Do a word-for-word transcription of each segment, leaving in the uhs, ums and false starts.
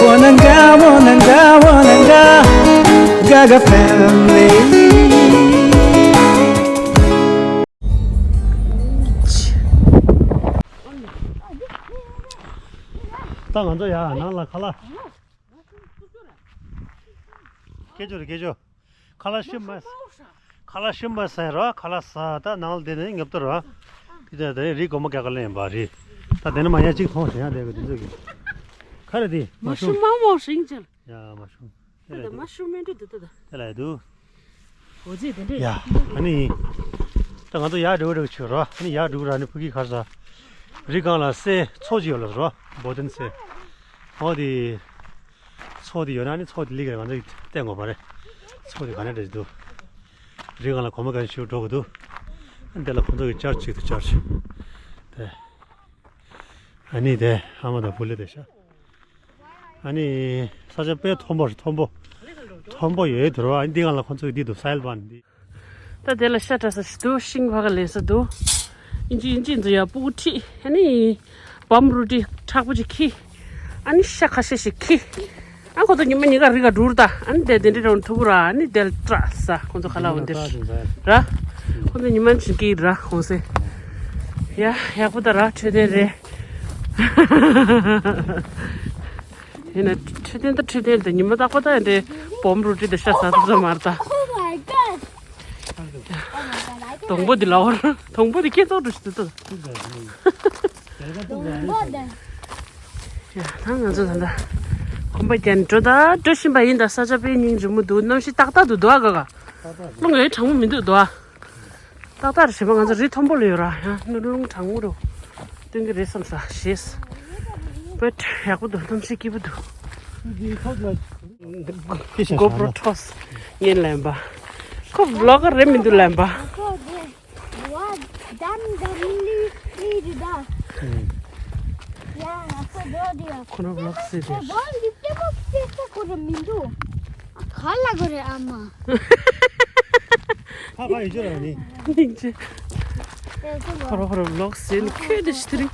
Wananga, wananga, wananga, Gaga family. ད་ང་ཚོ་ཡ་ནང་ལ་ཁ་ལག་སྐད་ཅོར་སྐད་ཅོར། ཁ་ལག་ཤི་མ། ཁ་ལག་ཤི་མ་ཟ་རོ། ཁ་ལག་ཟ། ད་ནང་ལ་དེ་ནས་ངེབ་ཏོ་རོ། དེ་ད་དེ་རི་གོ་མ་ཀ་ཀ་ལེན་པ་རི། ད་དེ་ནས་མ་ཡ་གཅིག་མཐོང་ཟེར་ཡ་དེ་གི་དེ་ཚོ་གི། ཁ་རེ་དེ་མ་ཤུ་མ་ཤུ་མ་མོ་ཤིང་ཅལ། ཡ་མ་ཤུ། དེ་ལ་དེ་མ་ཤུ་མེན་དུ་དེ་ད་ད། དེ་ལ་དུ། འོ་ཙི་དེ་འདྲས། ཡ། ཨ་ནི། ད་ང་ཚོ་ཡར་འགྲོ་འགྲོ་ཆུ་རོ། ཨ་ནི་ཡར་འགྲོ་ར་ནི་ཕུ་གི་ཁར་ས། རི་སྒང་ལ་སེ་མཚོ་ཅིག་ཡོད་ལ་རོ། བོ་དན་སེ། འོ་དེ། མཚོ་དེ་ཡོད་ན་ནི་མཚོ་དེ་ལི་ག་ང་ཚོ་བལྟས་དགོས་པ་རེད། མཚོ་དེ་ག་ནས་འདྲ་ཞིག་འདུག་རི་སྒང་ལ་གོམ་པ་ག་ཤུ་འགྲོ་གི་འདུག་ཨ་འདི་ལ་ཁོང་ཚོ་གི་ཅར་ཅིག་ཏུ་ཅར་ཅིག་དེ། ཨ་ནི་དེ་ཨ་མ་དང་བུ་ལེ་དེ་ཤ། ཨ་ནི་ས་ཆ་དཔེ་མཐོན་པོ་རེད། མཐོན་པོ། མཐོན་པོ་ཡོད་དེ་རོ། ཨ་ནི་འདི་སྒང་ལ་ཁོང་ཚོ་གི་འདི་འདུག་སའིལ་བན་འདི། ད་དེ་ལ་ཤ་བཀྲ་ས་ཞིག་འདུག་ཤིང་ཕ་ག་ལེན་ས་འདུག་ཨིན་ཇི་ཨིན་ཇི་འདུག་ཡ་སྤུ་གུ་ཁྲིད། ཨ་ནི་བམ་རུ་ཏི་མཁྲེགས་པོ་ཅིག་ཁྱེར། ཨ་ནི་ཤ་ཁ་ཤས་ཤིག་ཁྱེར། ཨ་ཁོ་ཚོ་ཉི་མ་གཉིས་ཀ་རི་ག་འགྲོ་རུ་ད། ཨ་ནི་དེ་དེ་འདྲི་རང་ཐུག་ར། ཨ་ནི་དེ་ལ་སྐྲ་ས་ཁོ་ཚོ་ཁ་ལ་འོ་འདིར་ར། ཁོ་ཚོ་ཉི་མ་ཅིག་གི་ར་ཁོང་སེ། ཡ་ཡག་པོ་ད་ར་འཕྲོད་བསྟེན་རེད། དེ་ན་འཕྲོད་བསྟེན་ད་འཕྲོད་བསྟེན་ད་ཉི་མ་རྟག་པ་ད་ཡ་འདྲེ་བོམ་རུ་ཏི་ད་ཤ་ཟ་ཐུབ་ས་མ་རེད་ད། Oh my god! སྡོང་པོ་འདི་ལ་འོར། སྡོང་པོ་འདི་སྐྱེ་ཚོགས་འགྲོ་ཞིག་འདུག་ད། སྡོང་པོ་འདི། ཡ་ད་ང་ཚོ་ད་ལྟ་གོམ་པ་རྒྱག་ནས་འགྲོ་ད་འགྲོ་བཞིན་པ་ཡིན་ད། ས་ཆ་དཔེ་སྙིང་རྗེ་མོ་འདུག་གནམ་གཤིས་ཏག་ཏག་འདུག་འདུག་ཨ་ག་ག་རླུང་ཡོད་གྲང་མོ་མི་འདུག་འདུག་ཨ། ཏག་ཏག་རེད་བྱས་པ། ང་ཚོ་རི་མཐོན་པོ་ལ་ཡོད་ར། ཡང་སྣུར་སློང་གྲང་མོ་རུ་སྟོན་གྱི་རེད་བསམ་ས་ཞེས། བེད་ཡག་པོ་འདུག་གནམ་གཤིས་སྐྱིད་པོ་འདུག GoPro ཐོག་ངས་ལན་པ། ཁོ་བི་ལོག་གར་རེད་མི་འདུག་ལན་པ། What? Damn, damn, really, really, da. Yeah, I saw the audio. ཁོ་རང་བི་ལོག་བཟོས་ཏེ། Don't you give up, sister, ཁོ་རང་མི་འདུག་ག་ལ་གོ་རེད་ཨ་མ། ཁ་ཁ་ཡོད་ཅོ་ར་ནི། སྙིང་རྗེ། ཁོ་རང་ཁོ་རང་བི་ལོག་བཟོས་ནས་ཁྱོད་དེ་ཤི་དེ་རིང་།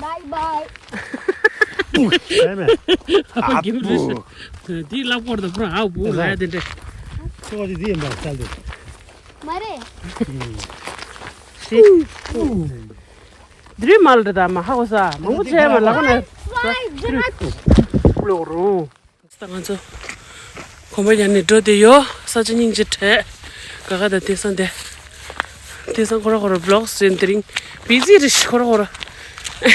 Bye bye. ཨ་གིམ་རེ་ཤི། དེའི་ལབ་སྐོར་དང་ཁོ་རང་ཨ་བུ་ལ་ཡ་དེ་འདྲ། ཁོ་ཅི་དེ་ཡིན་པ་གསལ་འདུག་མ་རེད། ཤི། འདི་རུ་མ་ལ་རེད་ད་མ་ཧ་གོ་ས་མང་པོ་བྱས་མ་ལ་གོ་ན། ལོ་རུང་། ད་ང་ཚོ་གོམ་པ་རྒྱག་ནས་འགྲོ་བསྡད་ཡོད། ས་ཆ་སྙིང་རྗེ་དྲགས། ག་ག་དང་དེང་སང་དེ། དེང་སང་ཁོ་ར་ཁོ་ར་བི་ལོག་བཟོས་དེ་རིང་བི་ཛི་རེད་ཤག་ཁོ་ར་ཁོ་ར། ད་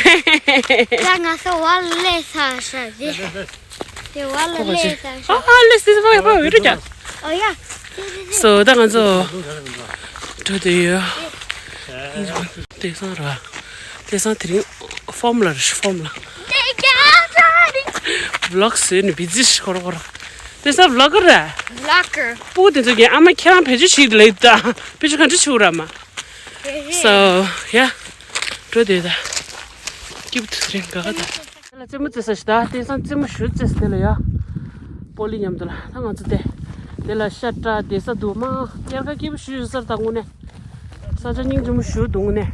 ང་ཚོ་བ་ལས་ས་ཤ་དེ། དེ་བ་ལ་ལས་ས་ཤ། ཨ་ཨ་ལས་སི་སི་ཕ་ཡ་ཕ་ཡ་རུ་ཀྱང་། ཨོ་ཡ། སོ་ད་ང་ཚོ་འགྲོ་བསྡད་ཡོད། དེང་སང་ར། དེང་སང་དེ་རིང་ཕོམ་ལ་རེད་ཕོམ་ལ། བི་ལོག་བཟོས་ནས་བི་ཛི་ཤི་ཁོ་ར་ཁོ་ར། དེང་སང་བི་ལོག་གར་ར། Vlogger. སྤུ་གུ་དེ་ཚོ་གིས་ཨ་མ་ཁྱེད་རང་བེད་སྤྱོད་བྱེད་ཀྱི་ལེགས་ད། བེད་སྤྱོད་ག་འདྲ་བྱེད་ར་མ། སོ་ཡ། འགྲོ་བསྡད་ད། སྐྱིད་པོ་དེ་རིང་ག་ག་ད། དེ་ལ་རྩེད་མོ་རྩེ་ས་ཞིག་ད། དེང་སང་རྩེད་མོ་ཞུ་རྩེ་ས་དེ་ལ་ཡ། པོ་ལི་མཉམ་དུ་ལ་ད་ང་ཚོ་དེ། དེ་ལ་ཤ་བཀྲ་བསྡད་ས་འདུག་མ། དབྱར་ཁ་སྐྱིད་པོ་ཞུ་ཞུ་སར་ད་དངོས་གནས། ས་ཆ་སྙིང་རྗེ་མོ་ཞུ་འདུག་དངོས་གནས།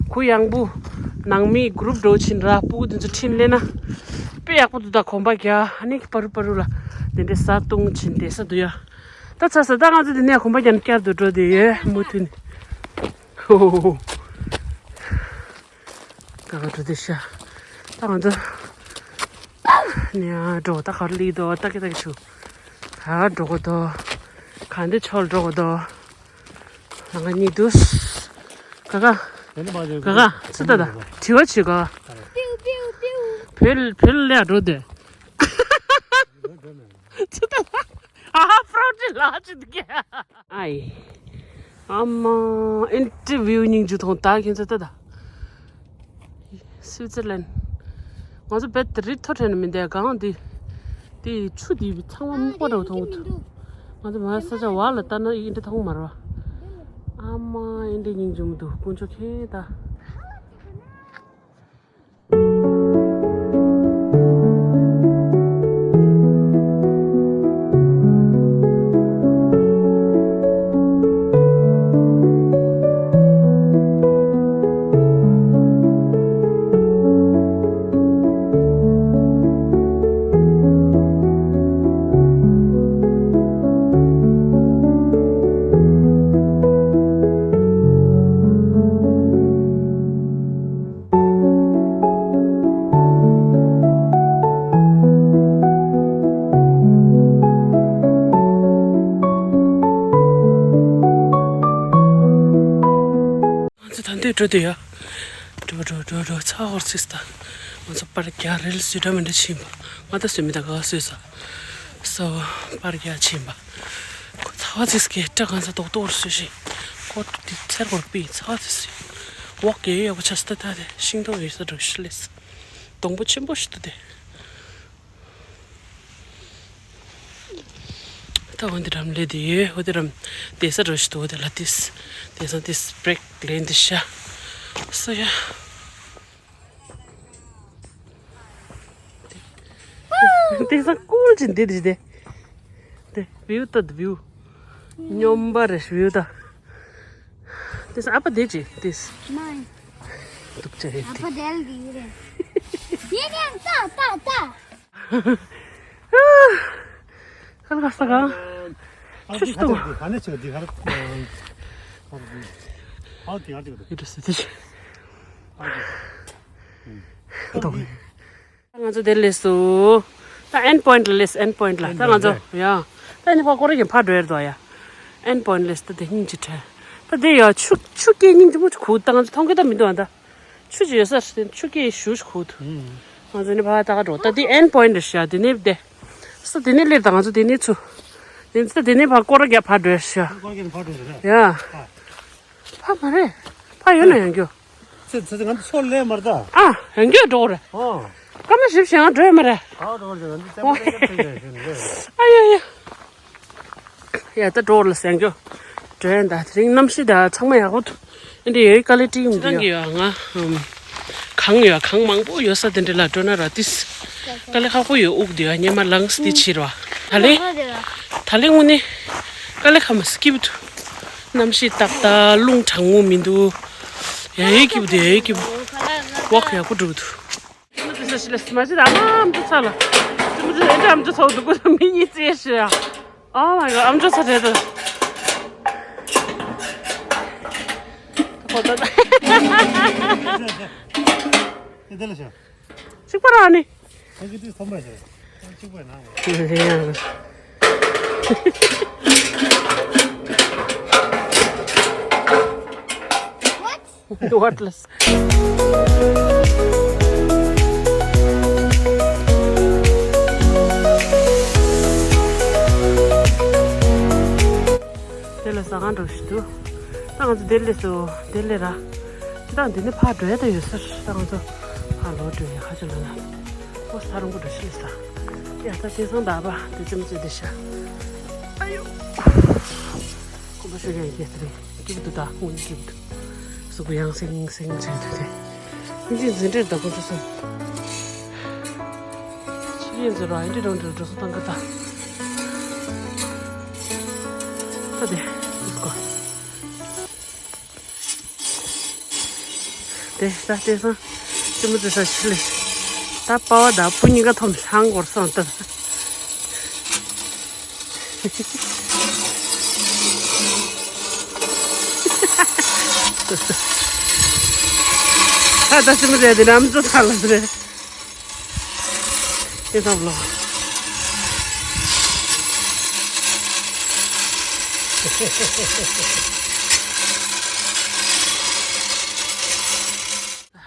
གུ་ཡངས་པོ། ནང་མི་གུ་རུབ་འགྲོ་ཕྱིན་ར་སྤུ་གུ་དེ་ཚོ་ཁྲིད་སླེབས་ན། དཔེ་ཡག་པོ་འདུག་ད་གོམ་པ་རྒྱག་ཨ་ནི་པ་རུ་པ་རུ་ལ། དེ་འདྲའི་ས་བཏུང་ཕྱིན་བསྡད་ས་འདུག་ཡ། ད་ཚ་ས་ད་ང་ཚོ་དེ་ནས་གོམ་པ་རྒྱག་ནས་བསྐྱར་དུ་འགྲོ་བསྡད་ཡོད་མུ་མཐུད་ནས། ཧོ་ཧོ་ཧོ། ག་ག་འགྲོ་དེ་ཤ། ད་ང་ཚོ། ནེ་ཨ་འགྲོ་ད་གར་ལི་དོ་ད་ཀི་ད་ཀི་ཆུ། ག་ག་འགྲོ་གོ་དོ། ག་འདི་ཆོལ་འགྲོ་གོ་དོ། ང་ག་གཉིས་དུས། ག་ག་ག་ག་ཚི་ད་ད་དྲི་བ་བྱེད་ག་བེལ་བེལ་ལས་འགྲོ་དེ། ཚི་ད་ད་ཨ་ཧ་པྲོ་ཊིན་ལ་ཅི་དུ་གེ། ཨའི། ཨ་མ། ཨིན་ཊར་བིའུ་སྙིང་རྗེ་ཐོང་ད་ཁྱེད་ཚོ་ལྟ་ད། སུའི་ཙི་ལན། ང་ཚོ་བེད་རི་མཐོ་དྲན་ནས་མི་འདས་གང་འདི། དེ་ཆུ་འདི་ཚང་མ་སྨུག་པ་འདྲ་བོ་མཐོང་གི་འདུག་ང་ཚོ་མ་ས་ཆ་བར་ལ་ལྟ་ན་ཨིན་ཊར་མཐོང་མ་རེད་བ། ཨ་མ་ཨིན་ཊར་སྙིང་རྗེ་མོ་འདུག་དཀོན་མཆོག་མཁྱེན་ད། འགྲོ་དུས་ཡ། འགྲོ་འགྲོ་འགྲོ་འགྲོ་ཚ་བར་སིས་ད། ང་ཚོ་པར་རྒྱག་རེལ་སུས་འདྲ་མི་འདྲ་ཕྱིན་པ། ང་ད་སུས་མི་ད་ག་སུས་ས། སོ། པར་རྒྱག་ཕྱིན་པ། ཁོ་ཚ་བ་ཚིས་ཀྱི་སྐྲ་གང་ས་རྡོག་རྡོག་སུས་ཤིང་། ཁོ་དེ་ཚེར་གོར་པི་ཚ་བ་ཚིས་ཤིང་། འོག་གི་ཡོད་པ་ཆ་སྟེ་ད་དེ་ཤིང་སྡོང་ཡོད་ས་འགྲོ་ཤི་ལེས། སྡོང་པོ་ཆེན་པོ་ཞིག་འདུག་དེ། ད་འོ་འདི་རམ་ལས་དེ་ཡོད། འོ་དེ་རམ་དེ་ས་འགྲོ་ཞིག་འདུག་འོ་དེ་ལ་དེས། དེ་སང་དེས་བྲེག་ལེན་དེ་ཤ། སོ་ཡ། དེ་སང་ཀུལ་ཅིག་འདི་དེ་དེ། དེ་བིའུ་ད་དེ་བིའུ། སྙོམས་པ་རེ་བིའུ་ད། དེ་སང་ཨ་ཕ་དེ་ཅི་དེས། མ། དུག་ཅེ་རེད་དེ། ཨ་ཕ་དེ་ལ་དེ་རེད། དེ་ནས་ད་ད་ད། ཁ་ལག་ས་གང་། ཆུ་ཞིག་འདུག་ཨ་ནི་ཆུ་འདི་ཧར། ཨ་འདི་ཧར་འདུག་ཨི་འདྲ་སི་ཏི་ཤི། ཨ་འདི། འདུག་ང་ཚོ་དེ་སླེབས་སོང་། ད་ཨེན་པོའིན་ལ་སླེབས། ཨེན་པོའིན་ལ་ད་ང་ཚོ་ཡ། ད་ནི་ཕ་ཀོ་རེ་གི་ཕ་འགྲོ་ཡར་འདུག་ཡ། ཨེན་པོའིན་ལ་སླེབས་ད་དེ་སྙིང་རྗེ་ཁྲལ། ད་དེ་ཡ་ཆུ་ཆུ་སྐྱེས་སྙིང་རྗེ་མོ་ཆུ་ཁུག་ད་ང་ཚོ་མཐོང་གི་ད་མི་འདུག་ཨ་ད། ཆུ་ཅིག་ཡོད་ས་རེད། ཆུ་སྐྱེས་ཞུ་ཞུ་ཁུག་ཏུ། ང་ཚོ་ནི་ཕ་ད་ག་འགྲོ་ད་དེ་ཨེན་པོའིན་རེད་ཤག་དེ་ནས་བསྡད། ས་དེ་ནས་སླེབས་ད་ང་ཚོ་དེ་ནས་ཚུར། དེ་ཚོ་དེ་ནས་ཕ་ཀོ་ར་རྒྱབ་ཕར་འགྲོ་ཤག་ཀོ་ར་རྒྱབ་ཕར་འགྲོ་ཤག་ཡ། ཕ་མ་རེད། ཕ་ཡོད་ན་ཡང་རྒྱུ། ཚེ་ཚེ་ང་ཚོ་ལས་མར་ད། ཨ་ཡང་རྒྱུ་འགྲོ་རེད། ཨོ། སྐར་མ་བཞི་བཞི་ཡང་འགྲོ་ཡ་མ་རེད། ཨ་འགྲོ་རེད་ང་ཚོ་ཙེ་མོ་ཏེ་ཀ་ཚེ་ཡོད་ཤག་ཨ་ཡ་ཡ། ཡ་ད་འགྲོ་ལ་སེང་གྱོ། འགྲོ་ཡ་ད་དེ་རིང་གནམ་གཤིས་ད་ཚང་མ་ཡག་པོ་འདུག་ཨེ་འདྲ་ཡོད་ཀ་ལེ་ཏི་ཡིན་འདི་རང་གི་ཡོད་ང་། གང་ཡོད་གང་མང་པོ་ཡོད་ས་དེ་འདྲ་ལ་འགྲོ་ན་ར་ཏིས། ཀ་ལེ་ཁག་པོ་ཡོད་དབུགས་འདི་ཡ་སྙེ་མ་ལངས་སི་ཏི་ཕྱིར་བ། ད་ལེ། ད་ལེ་དངོས་གནས། ཀ་ལེ་ཁ་མ་སི་ཀིབ་འདུག་གནམ་གཤིས་ཏག་ཏག་རླུང་གྲང་མོ་མི་འདུག་ཡ་ཡའི་སྐྱིབ་འདུག་ཡ་ཡའི་སྐྱིབ། ཝོག་ཡག་པོ་འགྲོ་གི་འདུག་ཅི་མ་ཅི་ས་ཤི་ལ་སི་མ་ཅི་ད་ཨ་མ་ཨམ་ཅོག་ཚ་ལ། ཅི་མ་ཅི་ཨེ་འདྲ་ཨམ་ཅོག་ཚ་བོ་འདུག་གོ་མི་གཉིས་རྩེ་ཤི་ཡ། Oh my god ཨམ་ཅོག་ཚ་རེད་དོ། ཁོ་ད་ད། ཨེ་དེ་ལ་ཤ། གཅིག་པ་ར་ནི། ཁོ་གི་དུས་ཐོམ་པ་ཤ། གཅིག་པ་ནང་། What? Worthless. དེ་ལ་ཟ་ཁང་འགྲོ་ཞིག་འདུག་ད་ང་ཚོ་དེ་ལས་སུ་དེ་ལས་ར། ད་འདི་ནི་ཕར་འགྲོ་ཡ་ད་ཡོད་ས་རེད། ད་ང་ཚོ་ཕར་ལོག་འགྲོ་ཡ་ཁ་ཆེ་ལ་ན། ཨོ་ས་རང་གོ་འགྲོ་ཤི་ས། ཡ་ད་དེ་སང་ད་པ་དེ་ཙམ་ཙེ་དེ་ཤ། ཨ་ཡོ། ཁོ་པ་ཤོད་ཡ་ཡིན་དེ་རེད། སྐྱིད་པོ་འདུག་ད་དངོས་གནས་སྐྱིད་པོ་འདུག་གཟུགས་པོ་ཡང་སེང་སེང་བྱས་འདུག་དེ། ཨིན་ཇི་འཛིན་གྲྭར་ད་ཁོ་འགྲོ་སོང་། ཕྱི་ཡིན་ཟེར་རོ་ཨིན་ཇི་རང་འགྲོ་འགྲོ་སོང་ད་ག་ད། ད་དེ། ལེས་ཀོ། དེ་ད་དེ་སང་། ཅི་མོ་དེ་ས་ཆི་ལེ། ད་པ་བ་ད་བུ་གཉིས་ཀ་ཐོམ་ལྷང་གོར་སོང་ད། ད་ད་ཅི་མོ་དེ་དེ་རམ་ཙོ་ཚ་ལ་དེ་རེད། དེ་ཐོབ་ལོ།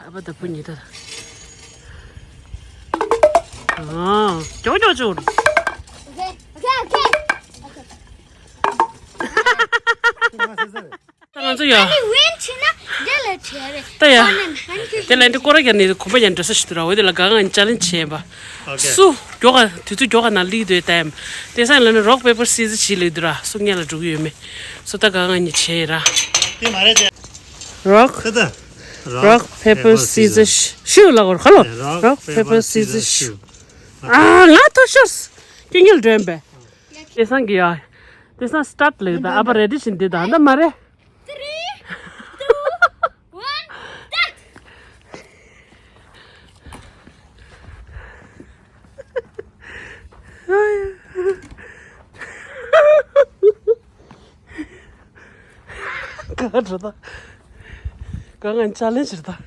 ཨ་ཕ་ད་བུ་གཉིས་ད། ཨ། ཅོ་ཅོ་ཅོ། Okay, okay, okay. ད་ང་ཚོ་ཡ། ཨ་ནི་ཝིན་ཆི་ན་དེ་ལ་བྲལ་བས། ད་ཡ། ཁོ་ནི་ཧན་ཁི་དེ་ལ་འདི་སྐོར་གྱ་ནི་གོམ་པ་ཡང་འགྲོ་ས་ཞིག་འདུག་ར། འོ་དེ་ལ་གང་ང་ཅ་ལེན་བྱས་པ། Okay. སུ། མགྱོགས་ག་དུས་ཚོད་མགྱོགས་ག་ན་ལི་དུས་ཏེམ། དེ་སང་ལ་ནི་རོག་པེ་པར་སི་ཟི་ཞིག་ལི་དུས་ར། སུ་ངེ་ལ་འགྲོ་གི་ཡོད་མེད། སུ་ད་གང་ང་ཉི་བྱས་ར། དེ་མ་རེད་དེ། རོག་ད་ད། རོག་པེ་པར་སི་ཟི་ཤུ་ལ་གོར་ཁ་ལོ། རོག་པེ་པར་སི་ཟི་ཤུ། ཨ་ང་ཐོ་ཤོར། ཀི་ངེ་ལ་འགྲོ་ཡིན་པས། དེ་སང་གི་ཡ། དེ་སང་སི་ཊར་ཊི་ལེགས་ད་ཨ་པ་རེ་ཌི་ཤིན་དེ་ད་འདི་མ་རེད། Three, two, one, start! ག་ག་འགྲོ་ད། ག་ང་ཅ་ལེན་ཇི་རེད་ད།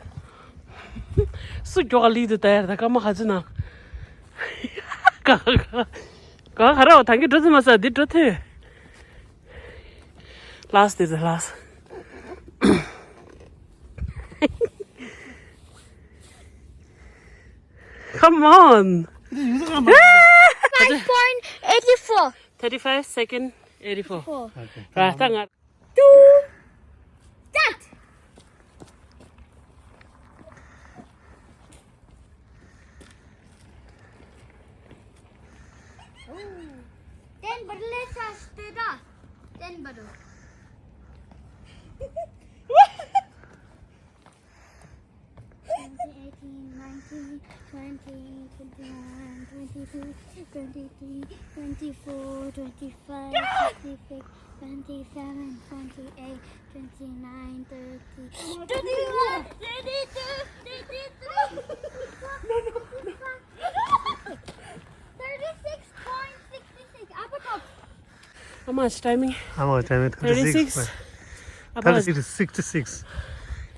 སུ་མགྱོགས་ག་ལི་དུ་ད་ཡར་ད་ཀ་མ་ཁ་ཅི་ན། ག་ག་ག་ག་ར་བ་ཐང་གི་འགྲོ་ཐུབ་མ་ས་འདི་འགྲོ་ཐུབ། ལཱས་དེ་ཚོ་ལཱས། Come on. འདི་ཡོད་ས་ག་མ། Five point eighty four. Thirty five second eighty four. Four. Okay. ར་ད་ང་། Two. Start. Ten barrel sa steda. Ten barrel. Twenty, eighteen, nineteen, twenty, twenty-one, twenty-two, twenty-three, twenty-four, twenty-five, twenty-six, twenty-seven, twenty-eight, twenty-nine, thirty, thirty-one, thirty-two, thirty-three. Thirty-six point six six. Upper top. How much timing? How much timing? Thirty-six. Thirty-six. Thirty-six, sixty-six.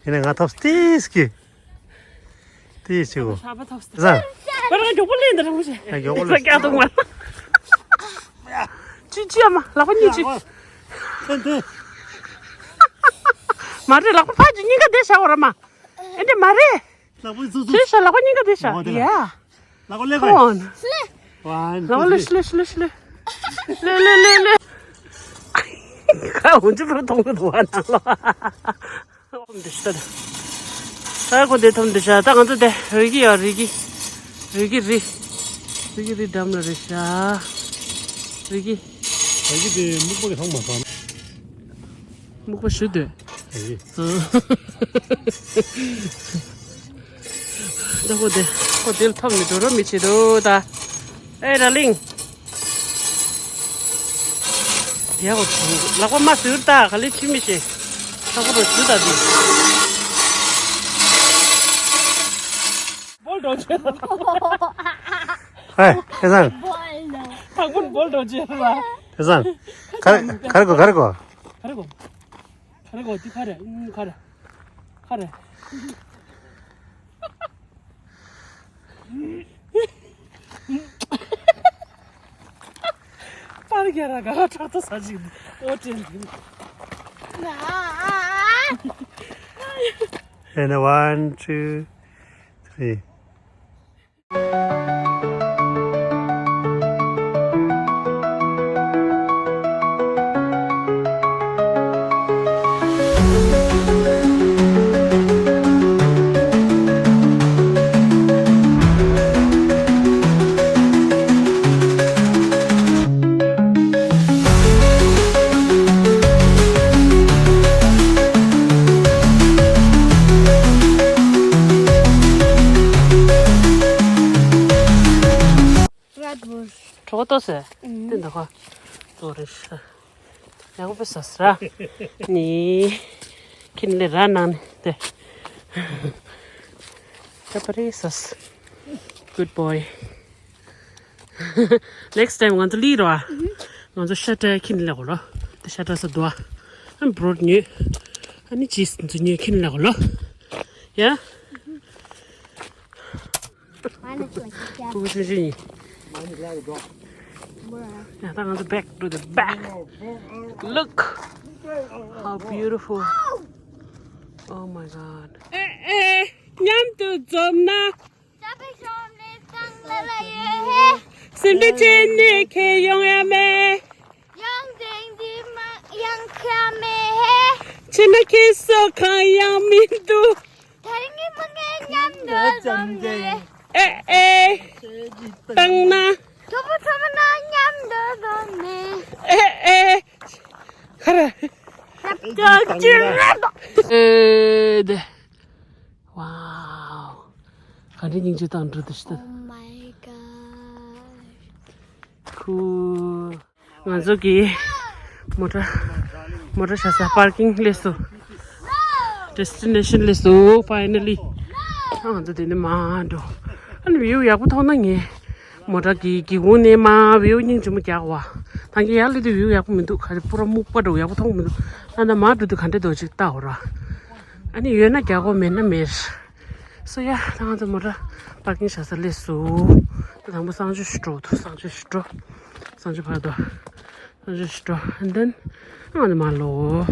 ཡིན་ནའི་ང་ཐོབ་སྟེ་སྐྱེ། དེ་ཆེ་གོ། ཧྲ་པ་ཐོབ་སྟེ། ཟ། པར་ང་མགྱོགས་པོ་ལེན་ད་རང་མོ་ཆེ། ང་མགྱོགས་པོ་ལེན། ཀྱག་ཏུ་མ། ཅི་ཅི་ཨ་མ་ལག་པ་གཉིས་ཅི། ཐན་ཐན། མ་རེད། ལག་པ་ཕར་ཅིག་གཉིས་ཀ་བསྡད་བཞག་འོ་ར་མ། ཨེ་འདྲ་མ་རེད། ལག་པ་ཙུག་ཙུག། ཤེས་ཤ་ལག་པ་གཉིས་ཀ་བསྡད་བཞག། ཡ། ལག་པ་ལེགས། Come on. One, two, three. ལག་པ་ལེ་ཤི་ལེ་ཤི་ལེ་ཤི་ལེ། ལེ་ལེ་ལེ་ལེ། ཁ་འུན་ཅི་པར་མཐོང་གི་འདུག་བ་ནང་ལ། འདི་ཤི་ད། ད་ཁོ་དེ་ཐོམ་འདི་ཤ་ད་ང་ཚོ་དེ་རི་གི་ཡ་རི་གི། རི་གི་རི། རི་གི་རི་འགྲམ་ལ་རི་ཤ། རི་གི། རི་གི་དེ་སྨུག་པོ་གི་ཐོང་མ་སོང་། སྨུག་པ་ཞུ་འདོད། ཨེ། ད་ཁོ་དེ་ཁོ་དེ་ལ་ཐོབ་ནས་འགྲོ་རོགས་མི་བྱེད་དོ་ད། ཨེ་ར་ལིང་། ཡ་ཁོ་ལག་པ་མ་ཟུར་ད་ག་ལེ་ཕྱི་མི་ཤེས། ད་ཁོ་རོ་ཞུ་ད་དེ། བོལ་འགྲོ་བྱེད་ད། ཧེ་ཧེ་སང་། བོལ་འགྲོ། ད་ཁོ་བོལ་འགྲོ་བྱེད་ད། ཧེ་སང་། ག་རེ་ག་རེ་གོ་ག་རེ་གོ། ག་རེ་གོ། ག་རེ་གོ་འདི་ག་རེ། ཨུམ། ག་རེ། ག་རེ། པར་རྒྱ་ར་ག་ཁྲག་ཏོ་ཟ་ཅིག་འོ་དྲན། And one, two, three. གྲོགས་ཏོ་ཟེར། ཨུམ། དེ་འདྲ་ཁ་ཏོ་རེ་ཤ། ཡག་པོ་ཟ་ཟེར་ར། ནི། ཁྱིམ་ལས་ར་ནང་ནས་དེ། ད་པ་རེ་ཟ། Good boy. Next time ང་ཚོ་ལི་རོ། ང་ཚོ་ཤ་ཏྲ་ཁྱིམ་ལས་གོ་ལོ། དེ་ཤ་ཏྲ་ས་དུ་ཨ། ཨ་ནི་བྲོད་ཉོས། ཨ་ནི་ཅིས་ཚོ་ཉོས་ཁྱིམ་ལས་གོ་ལོ། ཡ། Mine is like that. ཕྲུ་གུ་ཆུང་ཆུང་ཡིན། Bruh. ཡ་ད་ང་ཚོ་back to the back. Look how beautiful. Oh my god. ཨེ་ཨེ། མཉམ་དུ་འཛོམས་ན། སེམས་པའི་ཆེད་ནས་ཁྱེད་ཡོང་ཡ་མེད། ཡང་དེང་འདི་མ་ཡང་ཁྱ་མེད། ཕྱི་ན་ཁྱེད་སོགས་གང་ཡང་མི་འདུག་ད་རིང་གི་མ་ངའི་མཉམ་དུ་འཛོམས་ནས། ཨེ་ཨེ། བཏང་ན། ཐོབ་པ་ཐོབ་ན་མཉམ་དུ་འཛོམས་ནས། ཨེ་ཨེ། ཁ་ར། ཨེ་དེ། Wow. ག་འདྲའི་སྙིང་རྗེ་དང་འགྲོ་འདུག་ཤི། Oh my god. Cool. ང་ཚོ་གི་མོ་ཊ་མོ་ཊ་བཞག་ས་པར་ཀིང་སླེབས་སོང་། ཌེ་སི་ཊི་ནེ་ཤན་སླེབས་སོང་finally། ཨ་ང་ཚོ་དེ་ནས་མར་འགྲོ། ཨ་ནི་བིའུ་ཡག་པོ་མཐོང་ན་ངས་མོ་ཊ་གི་སྒེའུ་ཁུང་ནས་མར་བིའུ་སྙིང་རྗེ་མོ་རྒྱག་པ། ད་གིན་ཡར་སླེབས་དུས་བིའུ་ཡག་པོ་མི་འདུག་ག་རེ་པུ་ར་སྨུག་པ་འདྲ་བོ་ཡག་པོ་མཐོང་གི་མི་འདུག་ད་ད་མར་འགྲོ་དུས་ག་འདྲ་འདུག་ཅིག་ལྟ་འོ་ར། ཨ་ནི་ཡོད་ན་རྒྱག་གོ་མེད་ན་མེད། སོ་ཡ། ད་ང་ཚོ་མོ་ཊ་པར་ཀིང་བཞག་ས་སླེབས་སོང་། ད་དང་པོ་གསང་སྤྱོད་ཞུ་འགྲོ་འདུག་གསང་སྤྱོད་ཞུ་འགྲོ། གསང་སྤྱོད་ཕར་འགྲོ། གསང་སྤྱོད་ཞུ་འགྲོ། And then ང་ཚོ་མར་ལོག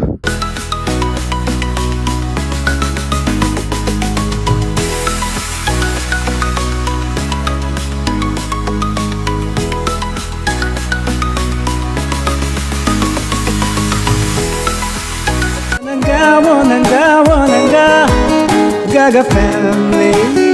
Gaga family.